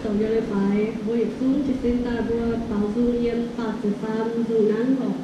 Douc yiem leiz-baaix mbuo yietc zungv jiez sin daaih mbuo baaux nzung yiem faah ziepc faam nzung nanv oc.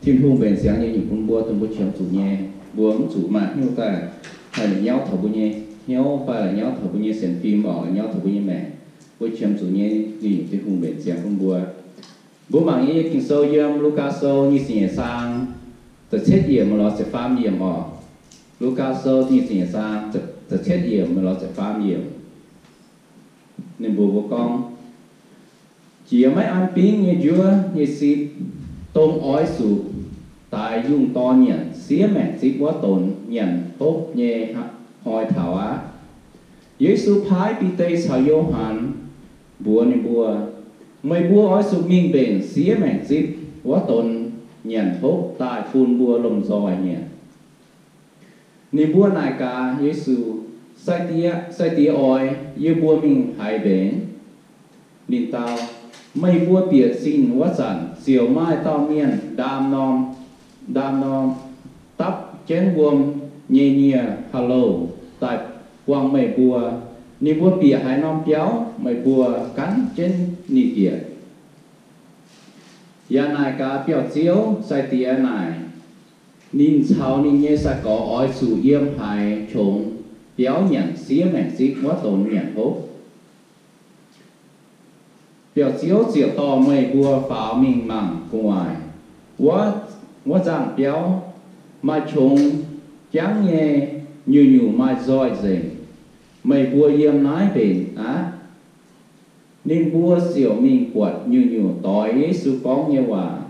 Tin-Hungh mbenc siangx nyei nyungc bun mbuo, dongh mbuo qiemx zuqc nyei. Mbuo mv zuqc maaih hnyouv daaih haih la'nyauv taux mbuo nyei hnyouv fai la'nyauv taux mbuo nyei sienx fim orqc, la'nyauv taux mbuo nyei maengc. Mbuo qiemx zuqc nyei nyungc Tin-Hungh mbenc siangx bun mbuo. Mbuo mangc nyei Ging-Sou yiem Lugaa Sou nyic ziepc nyeic zaang, da'cietv yiemc maiv lorz ziepc faam yiemc orqc. Lugaa Sou nyic ziepc nyeic zaang, da'cietv yiemc maiv lorz ziepc faam yiemc. Ninh mbuox mbuo gorngv, Jiex maiv an bingv nyei njuov nyei sipv, dongh oix zuqc daix yungh dorn nyanc siev maengc zipv wuov donx nyanc hopv nyei hnoi taux aqv. Yesu paaiv Bide caux Yo^han mbuox ninh mbuo, Meih mbuo oix zuqc mingh mbenc siev maengc zipv wuov donx nyanc hopv daaih bun mbuo lomh nzoih nyanc. Ninh mbuo naaic gaax Yesu, Sai-Diex, Sai-Diex oix yie mbuo mingh haaix mbenc? Ninh dau, Meih mbuo bieqc zinh wuov zanc ziouc maaih dauh mienh ndaam norm, ndaam norm dapv jienv wuom nyei nie ha'louh daaih buangh meih mbuo. Ninh mbuo bieqc haaix norm biauv, meih mbuo ganv jienv ninh bieqc. Yaac naaic gaax biauv-ziouv, Sai-Diex naaic ninh caux ninh nyei sai-gorx oix zuqc yiem haaix qongx biauv nyanc siev maengc zipv wuov donx nyanc hopv. Biauv-ziouv ziouc dorh meih mbuo faaux mingh mangc gu'nguaaic wuov nzangc biauv, maaih qongx jangv nyei, nyungc-nyungc maaih nzoih nzengc. Meih mbuo yiem naaiv mbenc aqv. Ninh mbuo ziouc mingh buatc nyungc-nyungc doix Yesu gorngv nyei waac.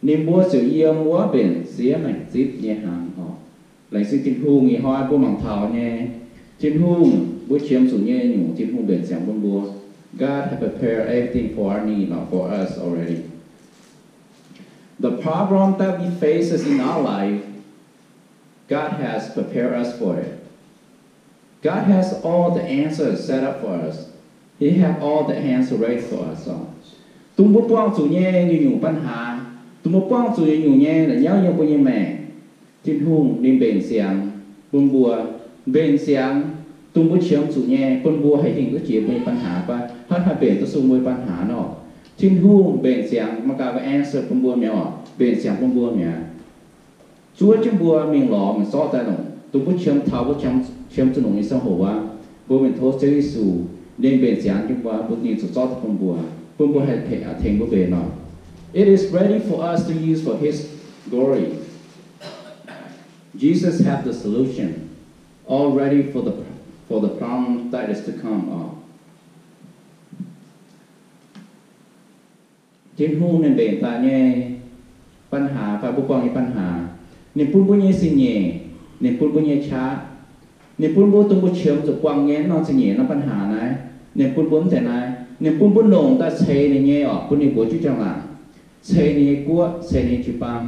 Ninh mbuo ziouc yiem wuov mbenc siev maengc zipv nyei hnaangx orqc. Laengz zingh Tin-Hungh. Ih hnoi mbuo mangc taux nyei, Tin-Hungh, mbuo qiemx zuqc nyei nyungc Tin-Hungh mbenc siangx bun mbuo. God has prepared everything for our need, not for us already. The problem that we faces in our life, God has prepared us for it. God has all the answers set up for us. He have all the answers ready for us. Dongh mbuo buangh zuqc nyei nyungc-nyungc ปัญหา, dongh mbuo buangh zuqc nyungc-nyungc nyei la'nyauv yiem mbuo nyei maengc, Tin-Hungh ninh mbenc siangx bun mbuo. Mbenc siangx dongh mbuo qiemx zuqc nyei, bun mbuo haih hingh duqv jiex mbuo nyei ปัญหา fai hnangv haih mbenc duqv sung mbuo nyei ปัญหา nor. Tin-Hungh mbenc siangx mangc gaax answer bun mbuo mi'aqv orqc, mbenc siangx bun mbuo mi'aqv. Zuov jienv mbuo mingh lorz mingh zorqv daaih longc, dongh mbuo qiemx taux mbuo qiemx zuqc longc nyei ziangh hoc aqv, mbuo mingh tov Ziouv Yesu, ninh mbenc siangx jienv mbuo, mbuo ninh zuqc zorqv daaih bun mbuo, bun mbuo haih tengx mbuo mbenc nor. It is ready for us to use for His glory. Jesus have the solution already for the, for the problem that is to come. Tin-Hungh ninh mbenc daaih nyei ปัญหา fai mbuo buangh nyei ปัญหา, ninh bun mbuo nyei zingh nyeic, ninh bun mbuo nyei qaqv, ninh bun mbuo dongh mbuo qiemx zuqc buangh nyei norm zingh nyeic norm ปัญหา naaiv, ninh bun mbuo mv deix naaiv, ninh bun mbuo longc daaih ceix ninh nyei orqc, bun ninh mbuox jienv njang-laangc, ceix ninh nyei guoqv, ceix ninh nyei jiu-baang.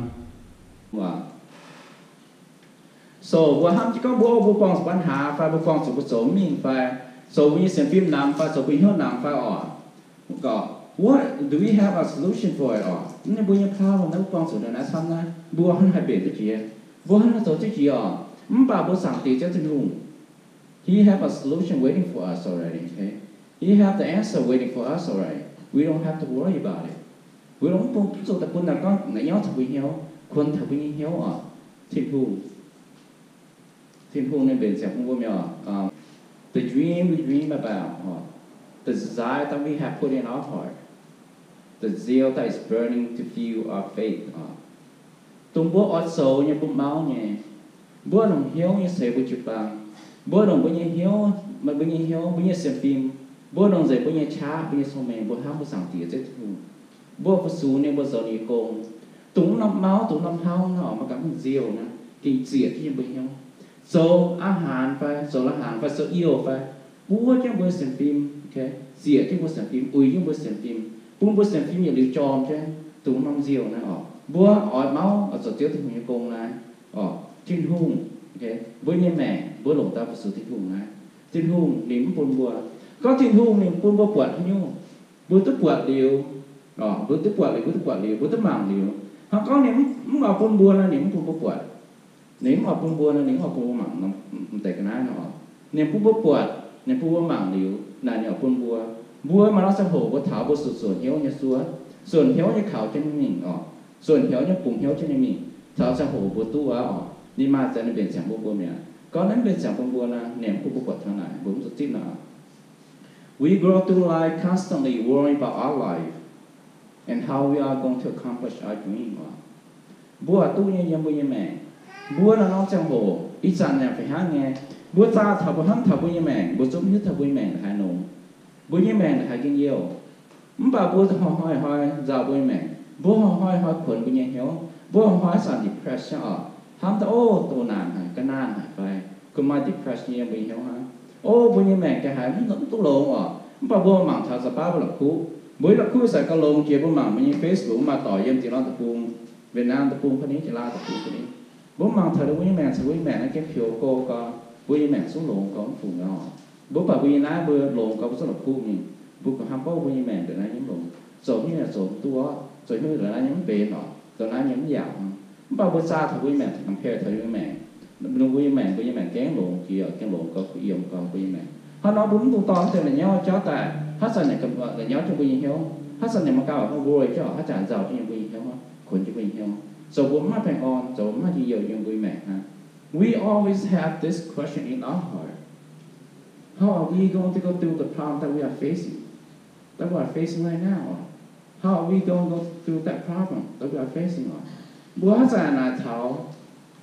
So mbuo hnamv jienv gorngv mbuo, mbuo buangh zuqc ปัญหา fai mbuo buangh zuqc mbuo zoux mv mingh fai zoux mbuo nyei sienx fim namx fai zoux mbuo hnyouv namx fai orqc, what do we have a solution for it orqc? Naaiv mbuo nyei problem naaiv, mbuo buangh zuqc naaiv camv naaiv, mbuo hnangv haih mbenc duqv jiex, mbuo hnangv haih zoux duqv jiex orqc? Mv baac mbuo Zaangc Diex Ziouv Tin-Hungh, He have a solution waiting for us already, okay? He have the answer waiting for us already. We don't have to worry about it. Mbuo mv bun, mv zuqc daaih bun naaic gorngv naaic nyauv taux mbuo hnyouv, kuonx taux mbuo nyei hnyouv orqc. Tin-Hungh, Tin-Hungh ninh mbenc siangx bun mbuo mi'aqv orqc. The dream we dream about orqc, the desire that we have put in our heart, the zeal that is burning to fuel our faith orqc. Dongh mbuo oix zoux nyei, mbuo mauv nyei, mbuo longc hnyouv nyei ceix mbuo jiu-baang, mbuo longc mbuo nyei hnyouv, meih mbuo nyei hnyouv, mbuo nyei sienx fim, mbuo longc nzengc mbuo nyei qaqv, mbuo nyei cong-mengh, mbuo hnamv mbuo Zaangc Diex Ziouv Tin-Hungh, mbuo fu-sux ninh, mbuo zoux ninh nyei gong. Dongh norm mauv, dongh norm hauv nor, maiv gaax mv nziouh naaiv, gengh ziec jienv yiem mbuo hnyouv. Zoux อาหาร fai zoux la'hnaangx fai zoux youh fai, buov jienv mbuo sienx fim, ziec jienv mbuo sienx fim, uix jienv mbuo sienx fim, bun mbuo sienx fim yietc liuz jorm jienv dongh norm nziouh naaiv orqc. Mbuo oix mauv oix zoux Ziouv Tin-Hungh nyei gong naaiv orqc, Tin-Hungh, mbuo nyei maengc mbuo longc daaih fu-sux Tin-Hungh naaiv, Tin-Hungh ninh mv bun mbuo. Gorngv Tin-Hungh ninh bun mbuo buatc haaix nyungc, mbuo duqv buatc liuz, mbuo duqv buatc liuz, mbuo duqv buatc liuz, mbuo duqv mangc liuz, hnangv gorngv ninh mv oix bun mbuo nor, ninh mv bun mbuo buatc. Ninh mv oix bun mbuo nor, ninh mv oix bun mbuo mangc m'deix ga'naaiv nor. Ninh bun mbuo buatc, ninh bun mbuo mangc liuz naaic, ninh oix bun mbuo. Mbuo maaih norm ziangh hoc mbuo taux mbuo zuqc zuonc hnyouv nyei zuov, zuonc hnyouv nyei kaux jienv mingh orqc. zuonh hnyouv nyei, bungx hnyouv jienv nyei mingh. Taux ziangh hoc mbuo duqv wuov oc, ninh maaih ziex ninh mbenc ziangx bun mbuo mi'aqv. Gorngv ninh mv mbenc ziangx bun mbuo nor, ninh mv bun mbuo buatc taux naaic, mbuo mv zuqc zipv nor. We go through life constantly worrying about our life and how we are going to accomplish our dream. Mbuo duqv nyei yiem mbuo nyei maengc, mbuo naaiv norm ziangh hoc ih zanc naaic fih hnangv nyei, mbuo zaah taux mbuo hnamv taux mbuo nyei maengc, mbuo zungv hiuv taux mbuo nyei maengc haaix nor, mbuo nyei maengc haaix gengh youh. Mv baac mbuo hnoi-hnoi nzauh mbuo nyei maengc, mbuo hnoi-hnoi kuonx mbuo nyei hnyouv, mbuo hnoi-hnoi zanc depressed oc, hnamv daaih, o, doh naanc haic, ga'naanh haic fai, kuh maaih depressed nyei mbuo nyei hnyouv hnangv. O, mbuo nyei maengc ga'haaix mv duqv longx oc. Mv baac mbuo mangc taux za'baav mbuo la'kuqv, mbuo nyei la'kuqv sai gauh longx jiex mbuo mangc mbuo nyei Facebook, mbuo maaih doic yiem Diex Norm Deic-Bung, Việt Nam Deic-Bung fai ni, Jaax-Laauv Deic-Bung fai ni. Mbuo mangc taux ninh mbuo nyei maengc caux mbuo nyei maengc naaiv gengh piux go gau, mbuo nyei maengc zungv longx gau mv fungc oc. Mbuo baac mbuo nyei naaiv mbuo longx gau mbuo zungv la'kuqv mingh. Mbuo kungx hnamv gorngv mbuo nyei maengc ndongc naaiv nyungc longx, zoux hnyouv yaac zoux mv duqv, zoux hnyouv ndongc naaiv nyungc mv benx oc, ndongc naaiv nyungc mv yaac. Mv baac mbuo zaah taux mbuo nyei maengc compare taux mbuo nyei maengc, ninh mbuo nyei maengc, mbuo nyei maengc gengh longx jiex, gengh longx gau, kuh yiem gau mbuo nyei maengc. Hnangv nor mbuo mv dungx dorh mv deix la'nyauv jauv daaih, haaix zanc ninh la'nyauv jienv mbuo nyei hnyouv, haaix zanc ninh mangc gaax mv worry jienv, haaix zanc nzauh jienv yiem mbuo nyei hnyouv, kuonx jienv mbuo nyei hnyouv, zoux mbuo mv maaih baengh orn, zoux mv maaih njien-youh yiem mbuo nyei maengc hnangv. We always have this question in our heart. How are we going to go through the problem that we are facing? That we are facing right now? How are we going to go through that problem that we are facing? Mbuo haaix zanc naaic taux,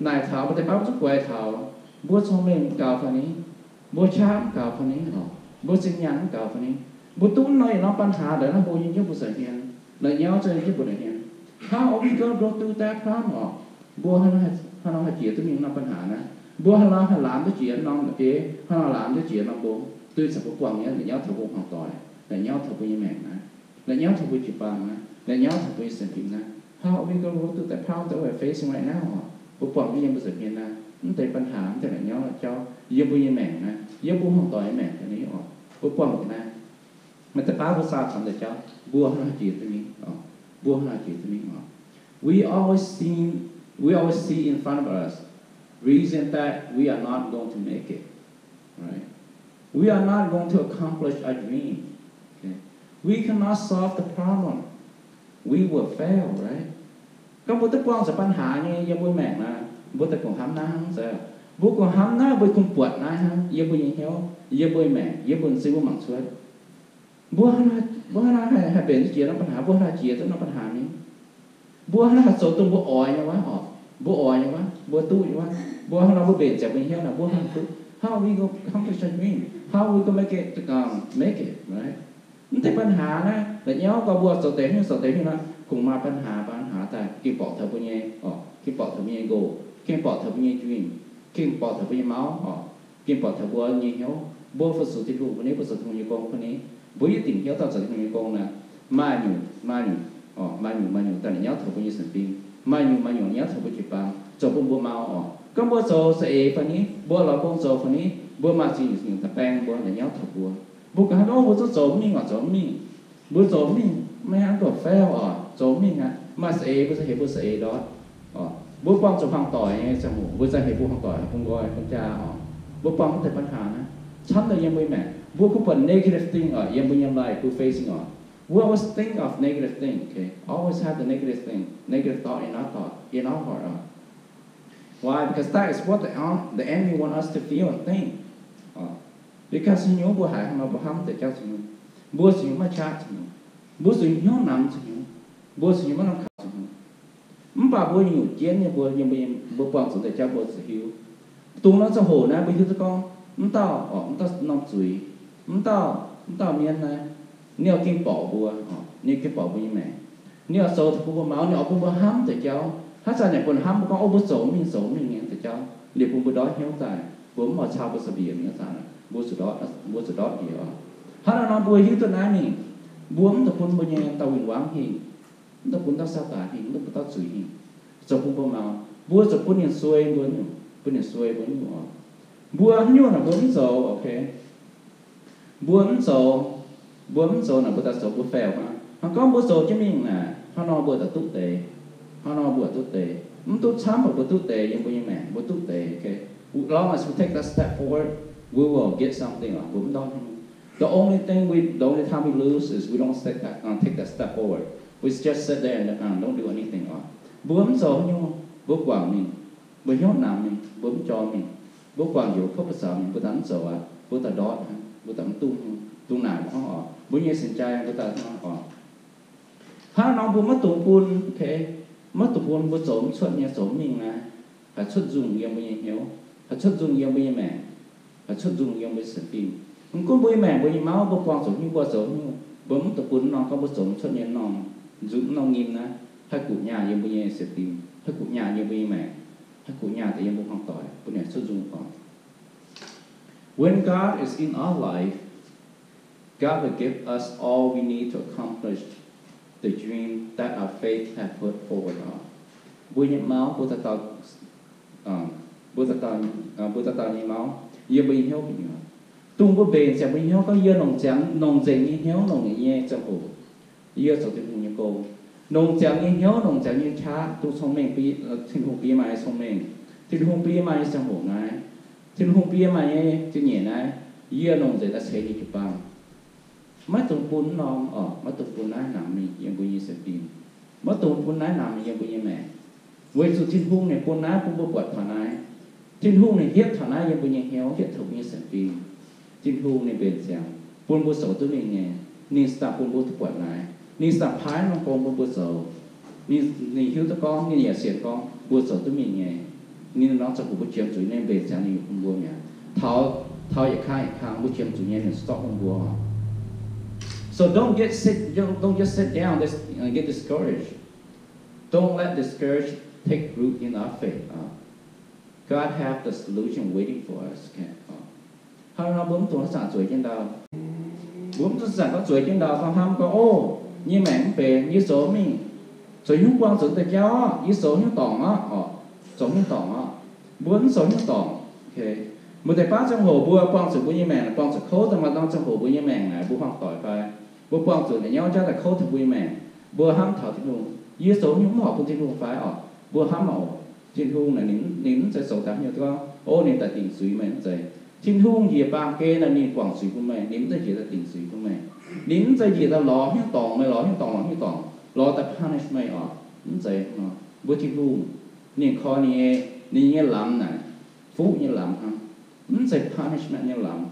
naaic taux, mbuo deix baav mbuo zuqc guaix taux, mbuo cong-mengh gaux fai ni, mbuo qaqv mv gaux fai ni, mbuo zinh nyaanh mv gaux fai ni, mbuo duqv nor yietc norm ปัญหา ndongc naaiv hlo nyei jienv mbuo nza'hmien, la'nyauv zengv jienv mbuo nza'hmien. How are we going to go through that problem oc? Mbuo hnangv nor haih jiex duqv mingh norm ปัญหา naaiv? Mbuo hnangv nor haih laamz duqv jiex norm la'bieiv, hnangv nor laamz duqv jiex norm mbong, duih caux mbuo buangh nyei la'nyauv taux mbuo hmuangx doic, la'nyauv taux mbuo nyei maengc naaiv, la'nyauv taux mbuo jiu-baang naaiv, la'nyauv taux mbuo nyei sienx fim naaiv. How are we going to go through that problem that we are facing right now oc? Mbuo buangh duqv yiem mbuo nza'hmien naaiv, mv deix ปัญหา, mv deix la'nyauv la'jauv yiem mbuo nyei maengc naaiv, yiem mbuo hmuangx doic nyei maengc naaiv oc. Mbuo buangh naaiv, maaih deix baav mbuo zaah taux deix jauv, mbuo hnangv naaiv jiex duqv mingh oc. Mbuo hnangv naaiv jiex duqv mingh oc. We always see, we always see in front of us reason that we are not going to make it. Right? We are not going to accomplish our dream. Okay? We cannot solve the problem. We will fail, right? Gorngv mbuo duqv buangh zuqc ปัญหา nyei yiem mbuo maengc naaic, mbuo daaih kungx hnamv naaiv hnangv. Mbuo kungx hnamv naaiv, mbuo kungx buatc naaiv hnangv yiem mbuo nyei hnyouv, yie mbuo nyei maengc, yie mbuo m'zing mbuo mangc cuotv. Mbuo, mbuo hnangv naaiv haih, haih mbenc duqv jiex norm ปัญหา, mbuo hnangv naaiv jiex duqv norm ปัญหา mingh. Mbuo hnangv naaiv haih zoux dongh mbuo oix nyei wuov oc. Mbuo oix nyei wuov, mbuo duqv nyei wuov. Mbuo hnangv nor mbuo mbenc ziangx mbuo nyei hnyouv naaic, mbuo hnangv duqv. How are we gonna accomplish our dream? How are we gonna make it, um, make it, right? Mv deix ปัญหา naaiv, la'nyauv gorngv mbuo zoux deix hnyouv, zoux deix hnyouv naaiv, kungx maaih ปัญหา, ปัญหา daaih gengh borqc taux mbuo nyei oc, gengh borqc taux mbuo nyei goal, gengh borqc taux mbuo nyei dream, gengh borqc taux mbuo nyei mauv oc. Gengh borqc taux mbuo nyei hnyouv, mbuo fu-sux Tin-Hungh fai ni, fu-sux Tin-Hungh nyei gong fai ni, mbuo yietv dingc hnyouv dauh zoux Tin-Hungh nyei gong naaic, maaih nyungc, maaih nyungc, maaih nyungc, maaih nyungc daaih la'nyauv taux mbuo nyei sienx fim, maaih nyungc, maaih nyungc la'nyauv taux mbuo jiu-baang, zoux bun mbuo mau oc. Gorngv mbuo zoux za'eix fai ni, mbuo lorz gong zoux fai ni, mbuo maaih zingh nyungc daaih baeng mbuo, la'nyauv taux mbuo. Mbuo ganh hnangv gorngv mbuo zungv zoux mv mingh oc, zoux mv mingh. Mbuo zoux mv mingh, maiv hnangv duqv fail oc, zoux mv mingh aqv. Maaih za'eix mbuo za'heix mbuo za'eix ndortv. Mbuo buangh zuqc hmuangx doic nyei ziangh hoc, mbuo za'heix mbuo hmuangx doic bun nqoi bun jaa oc. Mbuo buangh mv deix ปัญหา naaiv camv daaih yiem mbuo nyei maengc. Mbuo kungx buatc negative thing oc, yiem mbuo nyei life mbuo facing oc. We always think of negative thing, okay? Always have the negative thing, negative thought in our thought, in our heart oc. Why? Because that is what the, the enemy want us to feel and think. Because nyungc mbuo haiz hnangv nor mbuo hnamv deix jauv cingx nyungc, mbuo cingx nyungc maiv qaqv cingx nyungc, mbuo cingx nyungc hnyouv namx cingx nyungc, mbuo cingx nyungc maiv lamh kaux cingx nyungc. Mv baac mbuo nyungc jienv nyei mbuo, mbuo buangh zuqc deix jauv mbuo zuqc hiuv. Dongh norm ziangh hoc naaiv mbuo hiuv duqv gorngv mv dauh, mv dauh norm zuiz, mv dauh, mv dauh mienv naaiv, ninh oix gengh borqc mbuo, ninh gengh borqc mbuo nyei maengc. Ninh oix zoux taux bun mbuo maux, ninh oix bun mbuo hnamv deix jauv. Haaix zanc ninh bun hnamv mbuo gorngv, o, mbuo zoux mingh, zoux mingh nyei deix jauv, liuz bun mbuo ndortv hnyouv daaih, mbuo mv oix cau mbuo za'biec mingh aqv, mbuo zuqc ndortv, mbuo zuqc ndortv njiec oc. Hnangv naaiv nor mbuo hiuv duqv naaiv mingh, mbuo mv dungx bun mbuo nyei dauh win-wangv hingh, mv dungx bun dauh Saadaan hingh, mv dungx bun dauh zuiz hingh, zoux bun mbuo maux. Mbuo zuqc bun ninh suei mbuo nyungc, bun ninh suei mbuo nyungc oc. Mbuo haaix nyungc naaic mbuo mv zoux, okay. Mbuo mv zoux, mbuo mv zoux naaic mbuo daaih zoux mbuo fail hnangv. Hnangv gorngv mbuo zoux jienv mingh naaic, hnangv nor mbuo daaih duqv deix, hnangv nor mbuo duqv deix. Mv duqv camv mv baac mbuo duqv deix yiem mbuo nyei maengc, mbuo duqv deix, okay. Long as we take that step forward, we will get something oc. Mbuo mv ndortv haaix nyungc. The only thing we, the only time we lose is we don't take that, uh, take that step forward. We just sit there and, uh, don't do anything oc. Mbuo mv zoux haaix nyungc, mbuo guangc mingh, mbuo hnyouv namx mingh, mbuo mv jorm mingh, mbuo guangc njoux kouv ba'zaux mingh, mbuo daaih mv zoux aqv, mbuo daaih ndortv hnangv, mbuo daaih mv duqv haaix nyungc, dungx naaic mbuo hnangv oc. Mbuo nyei sienx jai mbuo daaih hnangv oc. Hnangv nor mbuo maiv dungx bun, okay, maiv dungx bun mbuo zoux mv cuotv nyei zoux mv mingh naaiv, haih cuotv nzungh yiem mbuo nyei hnyouv, haih cuotv nzungh yiem mbuo nyei maengc, haih cuotv nzungh yiem mbuo nyei sienx fim. Mv gunv mbuo nyei maengc, mbuo nyei mauv, mbuo buangh zuqc haaix nyungc, mbuo zoux haaix nyungc, mbuo mv dungx bun norm gorngv mbuo zoux mv cuotv nyei norm nzunc, norm nyim naaiv haih guqc nyaah yiem mbuo nyei sienx fim, haih guqc nyaah yiem mbuo nyei maengc, haih guqc nyaah daaih yiem mbuo hmuangv doic, bun ninh cuotv nzungh oc. When God is in our life, God will give us all we need to accomplish the dream that our faith have put forward. Mbuo nyei mauv, mbuo dauh dauh, mbuo dauh dauh, mbuo dauh dauh nyei mauv yiem mbuo nyei hnyouv gu'nyuoz. Dongh mbuo mbenc ziangx mbuo nyei hnyouv gorngv, yie longc ziangx, longc nzengc nyei hnyouv, longc nzengc nyei ziangh hoc, yie zoux Tin-Hungh nyei gong. Longc ziangx nyei hnyouv, longc ziangx nyei qaqv, dongh cong-mengh, Tin-Hungh bun yie maaih nyei cong-mengh, Tin-Hungh bun yie maaih nyei ziangh hoc naaiv, Tin-Hungh bun yie maaih nyei jiex nyeic naaiv, yie longc nzengc daaih ceix ninh jiu-baang. Maiv dungx bun norm oc, maiv dungx bun naaiv namx mingh yiem mbuo nyei sienx fim. Maiv dungx bun naaiv namx mingh yiem mbuo nyei maengc. Weic zuqc Tin-Hungh ninh bun naaiv bun mbuo buatc taux naaiv. Tin-Hungh ninh hietv taux naaiv yiem mbuo nyei hnyouv, hietv taux mbuo nyei sienx fim. Tin-Hungh ninh mbenc ziangx bun mbuo zoux duqv mingh nyei. Ninh za'gengh bun mbuo duqv buatc naaiv. Ninh za'gengh paaiv norm gong bun mbuo zoux. Ninh, ninh hiuv duqv gorngv, ninh yaac sienx gorngv mbuo zoux duqv mingh nyei. Ninh nor zoux bun mbuo qiemx zuiz, ninh mbenc ziangx ninh bun mbuo mi'aqv. Taux, taux yietc kang yietc kang mbuo qiemx zuiz nyei, ninh zorqv bun mbuo. So don't get sit, don't, don't just sit down, just, uh, get discouraged. Don't let discourage take root in our faith. God have the solution waiting for us. Okay. Hnangv nor mbuo mv dungx zanc zueiz jienv ndau. Mbuo mv dungx zanc gorngv zueiz jienv ndau, gorngv hnamv gorngv, o, nyei maengc mv benx, yie zoux mingh, zoux hnyouv buang zuqc deix jauv, yie zoux hnyouv dorngc aqv, oc, zoux hnyouv dorngc aqv. Mbuo mv zoux hnyouv dorngc. Muoz deix baav ziangh hoc mbuo buang zuqc mbuo nyei maengc, buang zuqc kouv daaih maaih norm ziangh hoc mbuo nyei maengc naaic mbuo hmuangv doic fai mbuo buang zuqc naaic nyauv jauv daaih kouv taux mbuo nyei maengc, mbuo hnamv taux Tin-Hungh, yie zoux hnyouv mv horpc bun Tin-Hungh fai oc? Mbuo hnamv oc, Tin-Hungh naaic ninh, ninh mv zeiz zoux daaih haaix nyungc gorngv, o, ninh daaih dingc zuiz meih, mv zeiz. Tin-Hungh njiec baamh gen naaic ninh guangc zuiz bun meih, ninh mv zeiz njiec daaih dingc zuiz bun meih. Ninh mv zeiz njiec daaih lorz hnyouv dorngc meih, lorz hnyouv dorngc, lorz hnyouv dorngc, lorz daaih punish meih oc. Mv zeiz nor. Mbuo Tin-Hungh, ninh koi ninh nyei, ninh nyei lamz naaic, fuqv nyei lamz hnangv. Mv zeiz punishment nyei lamz,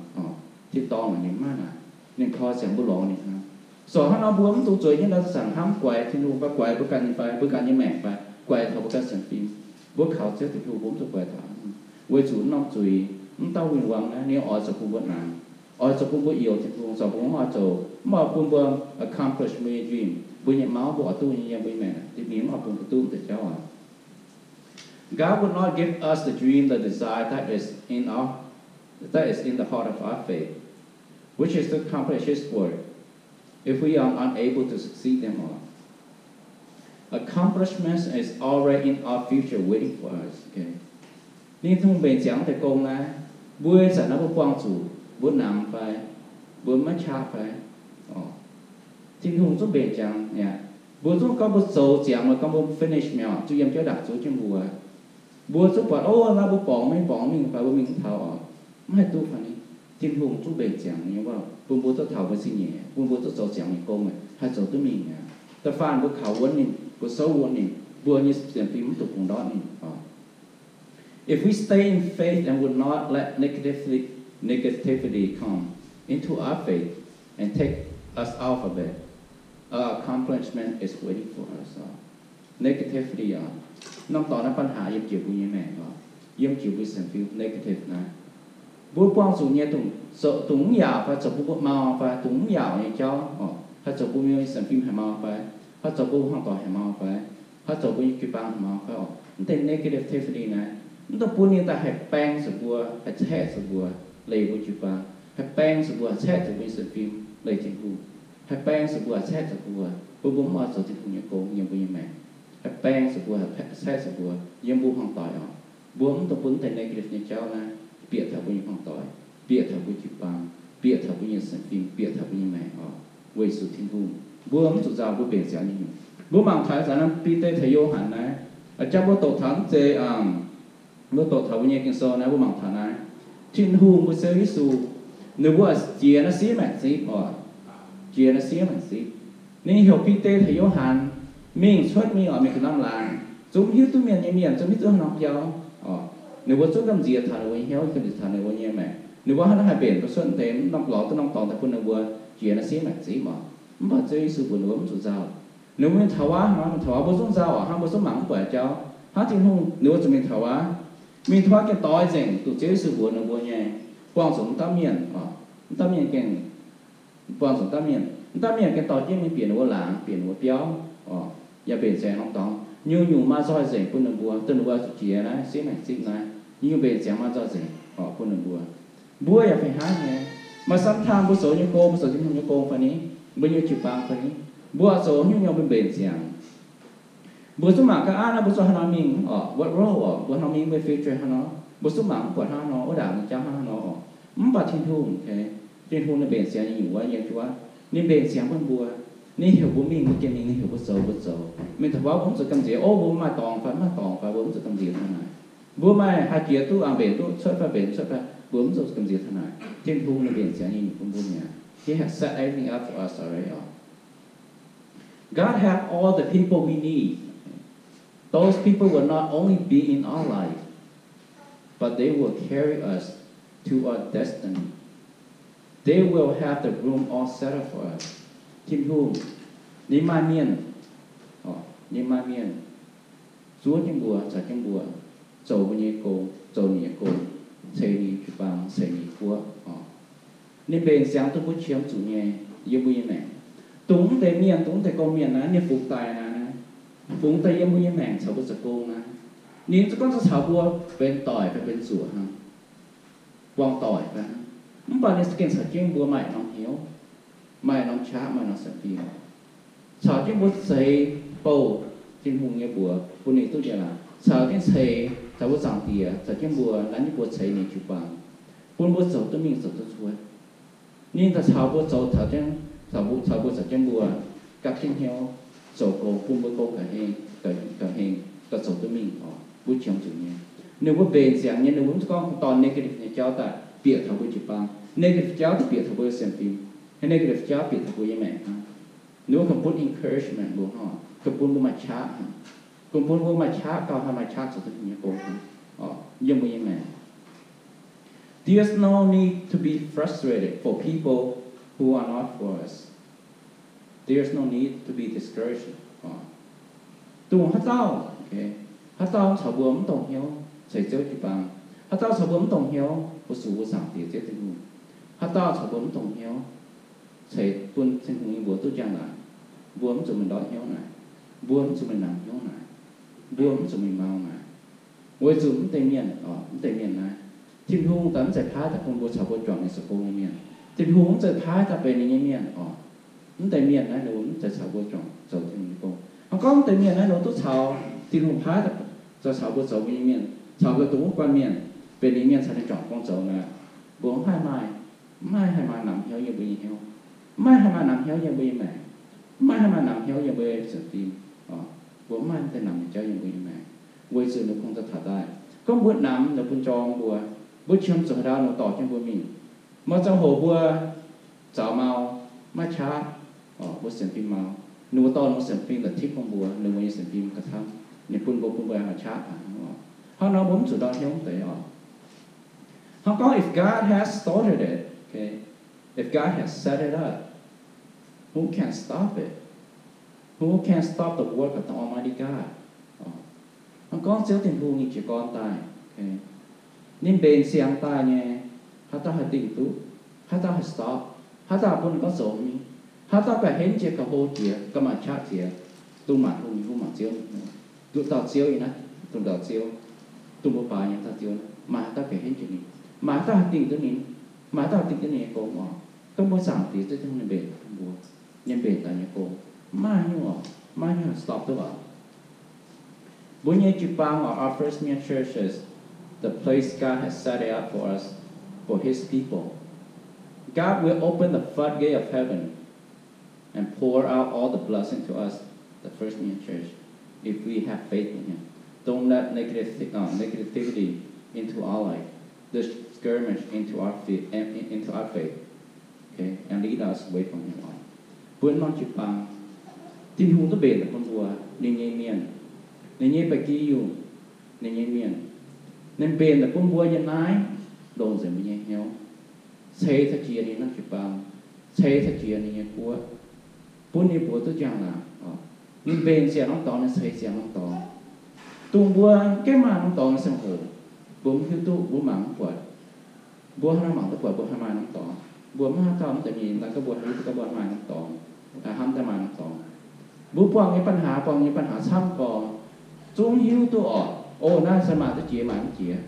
tin-dorngh naaic ninh maiv naaic, ninh koi ziangx mbuo lorz ninh hnangv. So hnangv nor mbuo mv dungx zueiz jienv ndau zanc hnamv guaix Tin-Hungh fai guaix mbuo ganh nyei fai, mbuo ganh nyei maengc fai, guaix taux mbuo ganh sienx fim. Mbuo kaux Ziouv Tin-Hungh, mbuo mv dungx guaix taux, weic zuqc norm zuiz, mv dauh win-wangv naaiv ninh oix zoux bun mbuo nangx, oix zoux bun mbuo youx Tin-Hungh, zoux bun mbuo oix zoux, mv oix bun mbuo accomplish mbuo nyei dream, mbuo nyei mauv mbuo oix duqv nyei yiem mbuo nyei maengc, ninh mv oix bun mbuo duqv deix jauv aqv. God would not give us the dream, the desire that is in our, that is in the heart of our faith, which is to accomplish His work, if we are unable to succeed them all. Accomplishments is already in our future waiting for us. Okay. Ninh Tin-Hungh mbenc ziangx deix gong naaiv, mbuo zanc naaiv mbuo buangh zuqc, mbuo namx fai, mbuo maiv qaqv fai, Tin-Hungh zungv mbenc ziangx mi'aqv. Mbuo zungv gorngv mbuo zoux ziangx, mbuo gorngv mbuo finish mi'aqv, zuqc yiem jauv ndaangc zuov jienv mbuo. Mbuo zungv buatc, o, naaiv mbuo borngz mingh, borngz mingh fai mbuo mingh mv taux oc. Mv haih duqv fai ni. Tin-Hungh zungv mbenc ziangx nyei waac bun mbuo duqv taux mbuo zingh nyeic, bun mbuo duqv zoux ziangx nyei gong, haih zoux duqv mingh mi'aqv. Da'faanh mbuo kaux wuonv ninh, mbuo souv wuonv ninh, mbuo nyei sienx fim mv dungx bungx ndortv ninh. If we stay in faith and would not let negativity, negativity come into our faith and take us off of it, our accomplishment is waiting for us. Negativity oc, norm dorngx naaiv ปัญหา yiem jiex mbuo nyei maengc oc, yiem jiex mbuo sienx fim negative naaiv. Mbuo buangh zuqc nyei dongh, dongh mv yaauc fai zoux bun mbuo mau fai, dongh mv yaauc nyei jauv oc, haih zoux bun mbuo nyei sienx fim haic mau fai, haih zoux bun hmuangv doic haic mau fai, haih zoux mbuo nyei jiu-baang haic mau fai oc. Mv deix negativity naaiv, mv dungx bun ninh daaih haih baeng zuqc mbuo, haih caeqv zuqc mbuo, leih mbuo jiu-baang, haih baeng zuqc mbuo, haih caeqv zuqc mbuo nyei sienx fim, leih Tin-Hungh, haih baeng zuqc mbuo, haih caeqv zuqc mbuo, bun mbuo mv oix zoux Tin-Hungh nyei gong yiem mbuo nyei maengc, haih baeng zuqc mbuo, haih caeqv zuqc mbuo yiem mbuo hmuangv doic oc. Mbuo mv dungx bun mv deix negative nyei jauv naaiv bieqc taux mbuo nyei hmuangv doic, bieqc taux mbuo jiu-baang, bieqc taux mbuo nyei sienx fim, bieqc taux mbuo nyei maengc oc. Weic zuqc Tin-Hungh, mbuo mv zuqc nzauh mbuo mbenc ziangx nyei nyungc. Mbuo mangc taux ih zanc naaiv Bide taux Yo^han naaiv, aa, jangx mbuo doqc taux mv zeiz, mbuo doqc taux mbuo nyei Ging-Sou naaiv, mbuo mangc taux naaiv, Tin-Hungh mbuo Ziouv Yesu, ninh mbuo jiex naaiv siev maengc zipv oc, jiex naaiv siev maengc zipv. Ninh heuc Bide caux Yo^han mingh cuotv mingh oc, mingh ga'naaiv laangz, zungv hiuv duqv mienh nyei mienh, zungv hiuv duqv haaix norm biauv oc. Ninh mbuo zungv gamh nziex taux ninh mbuo nyei hnyouv, gamh nziex taux ninh mbuo nyei maengc. Ninh mbuo hnangv naaiv haih mbenc duqv cuotv deix norm lorz duqv norm dorngx daaih bun ninh mbuo jiex naaiv siev maengc zipv oc. Mv baac Ziouv Yesu mbuox ninh mbuo mv zuqc nzauh. Ninh mbuo mingh taux wuov, mingh taux wuov mbuo zungv nzauh oc, hnangv mbuo zungv mangc mv buatc jauv. Hnangv Tin-Hungh ninh mbuo zuqc mingh taux wuov, mingh taux wuov gengh doix nzengc, dongh Ziouv Yesu mbuox ninh mbuo nyei, buangh zuqc mv dauh mienh oc, mv dauh mienh gengh buangh zuqc dauh mienh, mv dauh mienh gengh dorh jienv mingh bieqc ninh mbuo laangz, bieqc ninh mbuo biauv oc, yaac mbenc ziangx norm dorngx, nyungc-nyungc maaih nzoih nzengc bun ninh mbuo, dongh ninh mbuo zuqc jiex naaiv siev maengc zipv naaiv, nyungc-nyungc mbenc ziangx maaih nzoih nzengc oc bun ninh mbuo. Mbuo yaac fih hnangv nyei. Maaih sometimes mbuo zoux nyei gong, mbuo zoux Tin-Hungh nyei gong fai ni, mbuo nyei jiu-baang fai ni, mbuo zoux nyungc-nyungc mbuo mbenc ziangx. Mbuo zungv mangc gaax aav naaiv mbuo zuqc haaix nor mingh oc, what role oc, mbuo haaix nor mingh, mbuo future haaix nor, mbuo zungv mangc mv buatc hnangv haaix nor, wuov ndaangc nyei jauv hnangv haaix nor oc. Mv baac Tin-Hungh, Tin-Hungh ninh mbenc ziangx nyei nyungc wuov, yiem wuov, ninh mbenc ziangx bun mbuo, ninh heuc mbuo mingh mbuo gengh mingh, ninh heuc mbuo zoux mbuo zoux. Mingh taux wuov mbuo mv zuqc gamh nziex, o, mbuo maaih dorngx fai mv maaih dorngx fai, mbuo mv zuqc gamh nziex taux naaic. Mbuo maaih haih jiex duqv, aa, mbenc duqv cuotv fai mbenc cuotv fai, mbuo mv zuqc gamh nziex taux naaic. Tin-Hungh ninh mbenc ziangx nyei nyungc bun mbuo mi'aqv. He has set everything up for us already oc. God have all the people we need. Those people will not only be in our life, but they will carry us to our destiny. They will have the room all set up for us. Tin-Hungh ninh maaih mienh, ninh maaih mienh zuov jienv mbuo, caux jienv mbuo zoux mbuo nyei gong, zoux ninh nyei gong, ceix ninh jiu-baang, ceix ninh guoqv oc. Ninh mbenc ziangx dongh mbuo qiemx zuqc nyei yiem mbuo nyei maengc. Dongh mv deix mienh, dongh mv deix gong-mienh naaiv, ninh fungx daaih naaiv, fungx daaih yiem mbuo nyei maengc caux mbuo zoux gong naaiv. Ninh zungv gorngv zuqc caux mbuo benx doic fai benx zuoqc hnangv, buangh doic fai hnangv. Mv baac ninh gengh caux jienv mbuo maaih norm hnyouv, maaih norm qaqv, maaih norm sienx fim, caux jienv mbuo ceix bouh Tin-Hungh nyei mbuox bun ninh duqv njien-laangc, caux jienv ceix, caux mbuo Zaangc Diex caux jienv mbuo, nanv jienv mbuo ceix ninh jiu-baang, bun mbuo zoux duqv mingh zoux duqv cuotv. Ninh daaih caux mbuo zoux, caux jienv, caux mbuo, caux mbuo caux jienv mbuo gapv jienv hnyouv zoux gong, bun mbuo gong ga'heng, ga'heng, ga'zoux duqv mingh oc. Mbuo qiemx zuqc nyei. Ninh mbuo mbenc ziangx nyei, ninh mbuo mv gorngv dorh negative nyei jauv daaih bieqc taux mbuo jiu-baang. Negative jauv daaih bieqc taux mbuo nyei sienx fim. Negative jauv bieqc taux mbuo nyei maengc hnangv. Ninh mbuo ganh bun encouragement mbuo hnangv, ganh bun mbuo maaih qaqv hnangv, ganh bun mbuo maaih qaqv gauh haih maaih qaqv zoux duqv nyei gong hnangv, yiem mbuo nyei maengc. There's no need to be frustrated for people who are not for us. There's no need to be discouraged. Dongh haaix dauh, haaix dauh caux mbuo mv dongh hnyouv ceix Ziouv jiu-baang, haaix dauh caux mbuo mv dongh hnyouv fu-sux mbuo Zaangc Diex Ziouv Tin-Hungh, haaix dauh caux mbuo mv dongh hnyouv ceix bun Tin-Hungh nyei mbuox duqv njang-laangc, mbuo mv zuqc mingh ndortv hnyouv naaic, mbuo mv zuqc mingh nangx hnyouv naaic, mbuo mv zuqc mingh mau naaic. Weic zuqc mv deix mienh, mv deix mienh naaiv, Tin-Hungh daaih mv zeiz paaiv daaih bun mbuo caux mbuo juangc ninh zoux gong nyei mienh. Tin-Hungh mv zeiz paaiv daaih benx ninh nyei mienh oc. Mv deix mienh naaiv ninh mbuo mv zeiz caux mbuo juangc zoux Tin-Hungh nyei gong. Hnangv gorngv mv deix mienh naaiv ninh mbuo duqv caux Tin-Hungh paaiv daaih zoux caux mbuo zoux mbuo nyei mienh, caux mbuo dongh wuov guanh mienh, benx ninh mienh caux ninh juangc gong zoux naaic, mbuo mv haih maaih, mv haih haih maaih namx hnyouv yiem mbuo nyei hnyouv, mv haih haih maaih namx hnyouv yiem mbuo nyei maengc, mv haih haih maaih namx hnyouv yiem mbuo nyei sienx fim. Mbuo mv maaih deix namx nyei jauv yiem mbuo nyei maengc, weic zuqc ninh kungx daaih taux daaih. Gorngv mbuo namx ninh bun jorm mbuo, mbuo qiemx zuqc haaix ndau ninh dorh jienv mbuo mingh. Maaih ziangh hoc mbuo zaux mau, maiv qaqv, mbuo sienx fim mau, ninh mbuo dorh ninh mbuo sienx fim daaih tipv bun mbuo, ninh mbuo nyei sienx fim gauh camv, ninh bun mbuo, bun mbuo maaih qaqv hnangv nor. Hnangv nor mbuo mv zuqc ndortv hnyouv deix oc. Hnangv gorngv if God has started it, okay, if God has set it up, who can stop it? Who can stop the work of the Almighty God? Hnangv gorngv Ziouv Tin-Hungh nyei jiez gorn daaih, ninh mbenc ziangx daaih nyei, haaix dauh haih dingh duqv? Haaix dauh haih stop? Haaix dauh bun ninh gorngv zoux mingh? Haaix dauh gauh henv jiex, gauh hlo jiex, gauh maaih qaqv jiex, dongh maanc hungh nyei hungh, maanc ziouv, duqv dauh ziouv yiem naaiv, dongh dauh ziouv, dongh mbuo baaux nyei dauh ziouv, maaih haaix dauh gauh henv jiex ninh? Maaih haaix dauh haih dingh duqv ninh? Maaih haaix dauh haih dingh duqv ninh nyei gong oc? Gorngv mbuo Zaangc Diex Ziouv Tin-Hungh ninh mbenc daaih bun mbuo, ninh mbenc daaih nyei gong, maiv haaix nyungc oc, maiv haaix nyungc haih stop duqv oc. Mbuo nyei jiu-baang oc, our first mienh church is the place God has set it up for us, for His people. God will open the floodgate of heaven and pour out all the blessing to us, the first mienh church, if we have faith in Him. Don't let negative, uh, negativity into our life, discouragement into our faith, and into our faith, okay, and lead us away from Him. Bun norm jiu-baang Tin-Hungh duqv mbenc daaih bun mbuo, ninh nyei mienh, ninh nyei ba'gi yungh, ninh nyei mienh. Ninh mbenc daaih bun mbuo yiem naaiv, longc nzengc mbuo nyei hnyouv, ceix taux jiex ninh nyei naamh jiu-baang, ceix taux jiex ninh nyei guoqv, bun ninh mbuo duqv njang-laangc. Ninh mbenc ziangx norm dorngx, ninh ceix ziangx norm dorngx, dongh mbuo gaengh maaih norm dorngx nyei ziangh hoc, mbuo mv hiuv duqv, mbuo mangc mv buatc. Mbuo hnangv mangc duqv buatc mbuo haih maaih norm dorngx. Mbuo mv haaix dauh mv deix mienh daaih gorngv mbuo hiuv duqv gorngv mbuo haih maaih norm dorngx, hnamv daaih maaih norm dorngx. Mbuo buangh nyei ปัญหา, buangh nyei ปัญหา camv gorx, zungv hiuv duqv orqc, o, naaiv se maaih duqv jiex maaih mv jiex.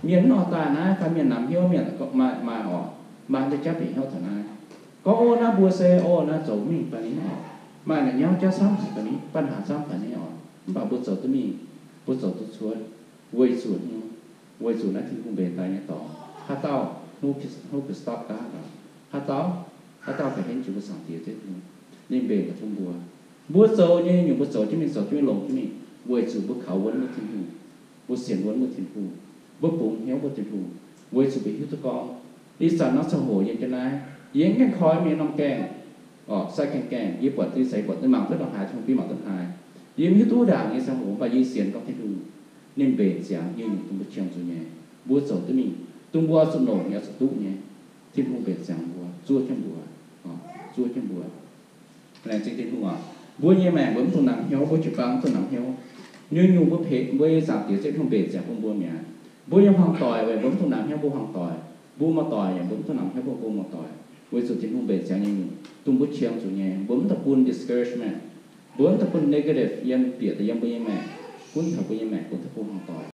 Mienh mv oix daaih naaiv fai mienh namx hnyouv mienh maaih, maaih orqc, maaih deix jauv bieqc hnyouv taux naaiv. Gorngv o, naaiv mbuo se o, naaiv zoux mingh fai ni orqc, maaih naaic nyauv jauv camv fai ni, ปัญหา camv fai ni orqc, mv baac mbuo zoux duqv mingh, mbuo zoux duqv cuotv, weic zuqc, weic zuqc naaiv Tin-Hungh mbenc daaih nyei dorngx. Haaix dauh, who can stop God? Haaix dauh, haaix dauh ganh henv jiex mbuo Zaangc Diex Ziouv Tin-Hungh? Ninh mbenc daaih bun mbuo. Mbuo zoux nyei nyungc mbuo zoux jienv mingh, zoux jienv mingh, longc jienv mingh, weic zuqc mbuo kaux wuonv mbuo Tin-Hungh, mbuo sienx wuonv mbuo Tin-Hungh, mbuo bungx hnyouv mbuo Tin-Hungh, weic zuqc mbuo hiuv duqv gorngv ih zanc norm ziangh hoc yiem jienv naaiv, yie mv gaengh koi mienh norm gaengh, orqc, sai gaengh gaengh, yie buatc duqv seix, buatc duqv mangc duqv ndongc haaix, Tin-Hungh biux mangc duqv haaix. Yie mv hiuv duqv ndaangc nyei ziangh hoc, mv baac yie sienx gorngv Tin-Hungh ninh mbenc ziangx nyei nyungc dongh mbuo qiemx zuqc nyei, mbuo zoux duqv mingh, dongh mbuo zuqc longc nyei, zuqc duqv nyei. Tin-Hungh mbenc ziangx mbuo, zuov jienv mbuo, zuov jienv mbuo. Laengz zingh Tin-Hungh oc. Mbuo nyei maengc mbuo mv dungx namx hnyouv, mbuo jiu-baang mv dungx namx hnyouv. Nyungc-nyungc mbuo peix, mbuo nyei Zaangc Diex Ziouv Tin-Hungh mbenc ziangx bun mbuo mi'aqv. Mbuo nyei hmuangx-doic weic mbuo mv dungx namx hnyouv mbuo hmuangx-doic. Mbuo maaih doic yaac mbuo mv dungx namx hnyouv mbuo, mbuo maaih doic. Weic zuqc Tin-Hungh mbenc ziangx nyei nyungc dongh mbuo qiemx zuqc nyei, mbuo mv dungx bun discouragement, mbuo mv dungx bun negative yiem, bieqc daaih yiem mbuo nyei maengc, gunv taux mbuo nyei maengc, gunv taux mbuo hmuangx-doic.